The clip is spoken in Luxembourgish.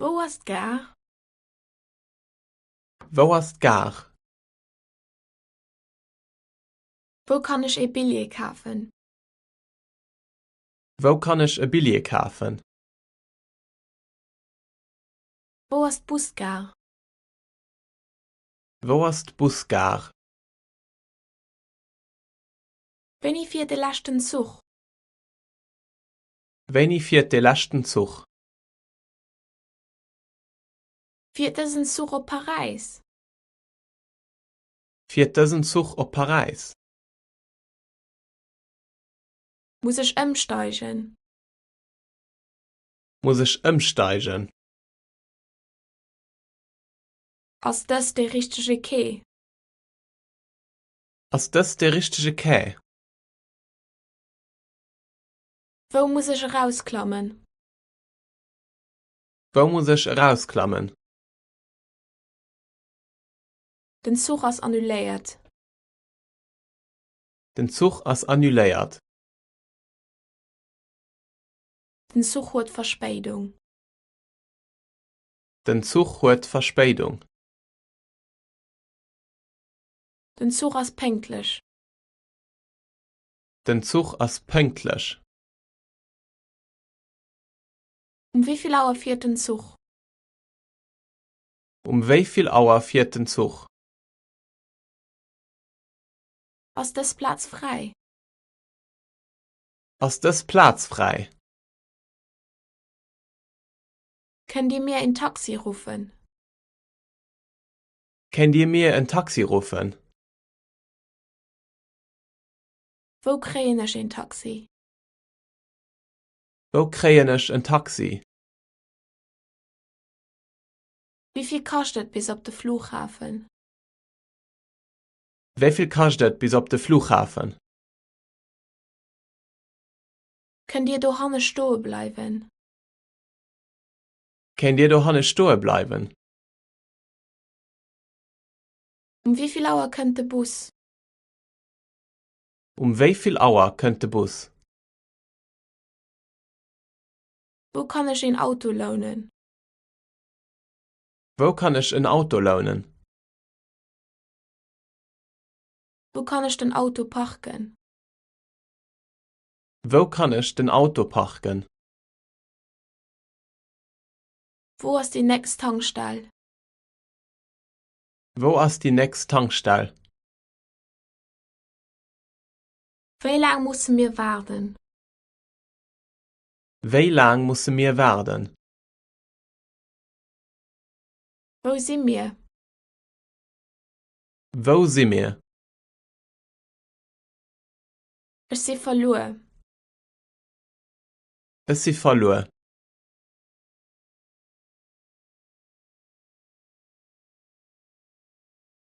Wou ass d'Gare? Wou ass d'Gare? Wou kann ech ee Billjee kafen? Wou kann ech e Billjee kafen? Wou ass d'Busgare? Wou ass d'Busgare? Wéini fiert de leschten Zuch? Wéini fiert de leschten Zuch? Fiert dësen Zuch op Paräis? Fiert dësen Zuch op Paräis? Muss ech ëmsteigen? Muss ech ëmsteigen? Ass dëst dee richtege Quai? Ass dëst dee richtege Quai? Wou muss ech erausklammen? Wou muss ech erausklammen? Den Zuch ass annuléiert. Den Zuch ass annuléiert. Den Zuch huet Verspéidung. Den Zuch huet Verspéidung. Den Zuch ass pénktlech. Den Zuch ass pënktlech. Um wéi vill Auer fiert den Zuch? Um wéi vill Auer fiert den Zuch? Ass dës Plaz fräi? Ass dës Plaz fräi? Kënnt Dir mir en Taxi ruffen? Kennt Dir mir en Taxi ruffen? Wou kréien ech een Taxi? Wou kréien ech en Taxi? Wéi vill kascht et bis op de Flughafen? Wéi vill kascht et bis op de Flughafen? Kënnt Dir dohanne stoe bleiwen? Kéint Dir dohanne stoe bleiwen? Um wéi vill Auer kënnt de Bus? Um wéi vill Auer kënnt de Bus? Wou kann ech een Auto lounen? Wou kann ech en Auto lounen? Wou kann ech den Auto parken? Wou kann ech den Auto parken? Wou ass déi nächst Tankstell? Wou ass déi nächst Tankstell? Wéi laang musse mir waarden? Wéi laang musse mir waarden? Wou si mir? Wou si mir? Ech si verluer. Ech si verluer.